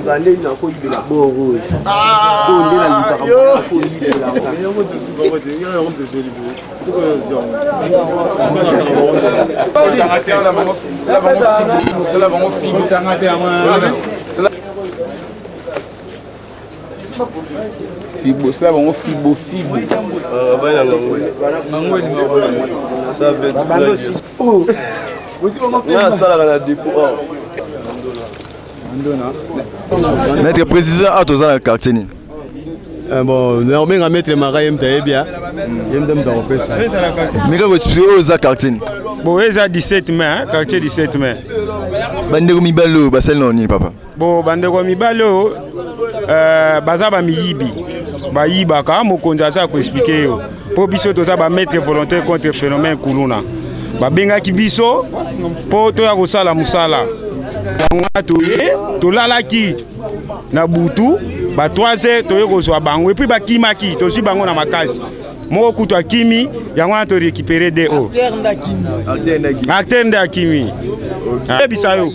Naluka nde nakoyibela bor oyo. Oyo nde nalukaka nakoyibela Fibo, sala bango fibo fibo. Nga asalaka na dépôt awa. Maître président awa toza na quartier nini? Bon, nakobenga maître Maka, ye moto ayebi, ye moto moto akopesa. Meka koexpliquer oyo eza quartier nini? Bon, eza 17 mai, quartier 17 mai. Bandeko mibali oyo basali na nini, papa? Bon, bandeko mibali oyo baza bamiyibi, bayibaka. Mokonzi aza koexpliquer yo, mpo biso toza bamaître volontaire contre phénomène kuluna. Babengaki biso mpo toya kosala mosala yango wana. Toye, tolalaki na butu ba 3 heures, toye kozwa bango et puis bakimaki. Tozwi bango na makasi, moko kutu akimi. Yango wana torécupérer de oyo acteur nde akimi. Ayebisa yo,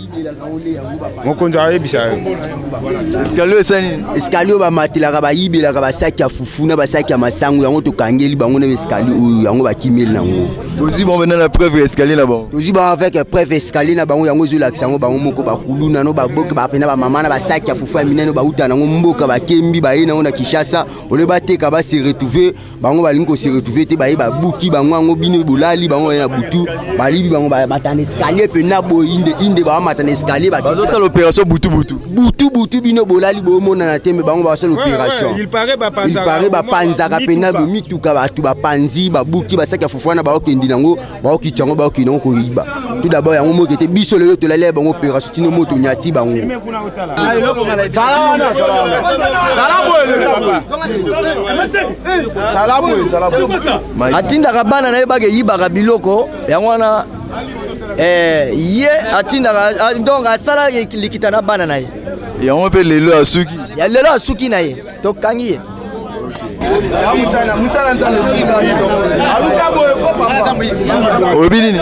mokonzi ayebisa yo. Escalier esali nini? Escalier oyo bamatelaka, bayibelaka basaki ya fufu na basaki ya masango. Yango tokangeli bango na escalier oyo, yango bakimeli nango. Bozwi bango mpena na preuve ya escalier na bango? Tozwi bango avec preuve escalier na bango. Yango ezolakisa yango, bango moko bakuluna no baboke bapena bamama na basaki ya fufu ya minene. Bauta nango mboka, bakembi, baye nango na Kinshasa ole bateka, base retrouver. Bango balingi kose retrouver te, baye babuki bango. Yango bino bolali, bango baye na butu, balibi bango, bamata na escalier mpena boye, inde inde, bamata na escalier. Bazosala opération butu butu. Butu butu, bino bolali, bomonana te, mais bango basala opération. Il paraît il paraît bapanzaka mpena mituka, bato bapanzi, babuki basaki ya fufu wana, baokendi nango, baokiti yango, baokende yango koyiba. Tout d'abord yango moke te, biso lelo tolali ya bango opération tino moto nyati bango. Zala wana, zala boye, zala boye, zala boye. Atindaka bana na ye bakeyibaka biloko yango wana. Ye atindaka, donc asala likita na bana na ye. Yango mpe lelo asuki. Ya lelo asuki na ye, tokangi ye. Olobi nini?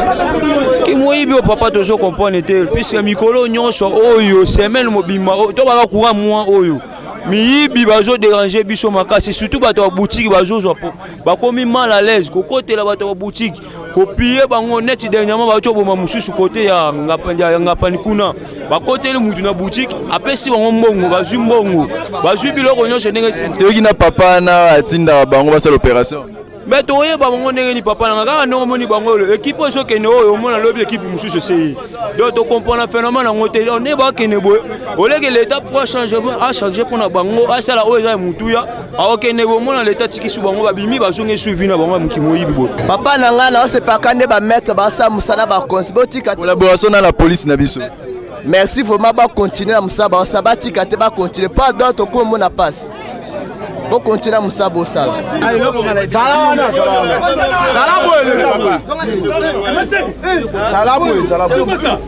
Kimoyibi oyo, papa, tozo comprendre te, puisque mikolo nyonso oyo, semaine mobimba to baka courant mwa oyo, miyibi bazodéranger biso makasi, surtout bato ya boutique. Bazozwa po bakomi mal à l'aise kokotela bato ya boutique, kopiller bango. Neti dernièrement bauti oboma mosusu kote ya Ngapani kuna, bakoteli mutu na boutique, apesi bango mbongo, bazwi mbongo, bazwi biloko nyonso ndenge. Toyoki na papa na atindaka bango basala opération. Mais toyeba bango ndenge ni, papa nanga? Kaka ndenge omoni bango oyo, équipe oyo ezokende oyo, omona lobi équipe mosusu esei. Donc tocomprendre phénomène yango te. Nde bakende boye, oleke leta po achange mpona bango, asala oyo eza ya motuya. Akokende boye, omona leta atikisi bango, babimi, bazongi suivi na bango ya moki moyibi boye. Papa na ngai, naosepaka nde bamaître basala mosala, bakonsi botika. Collaboration na la police na biso. Merci vraiment, bacontinue na mosala baosala, batika te, bacontinue. Pardon, tokomona mpasi, bokontinue na mosala bosala. Zala wana, zala boye, zala boye, zala boye.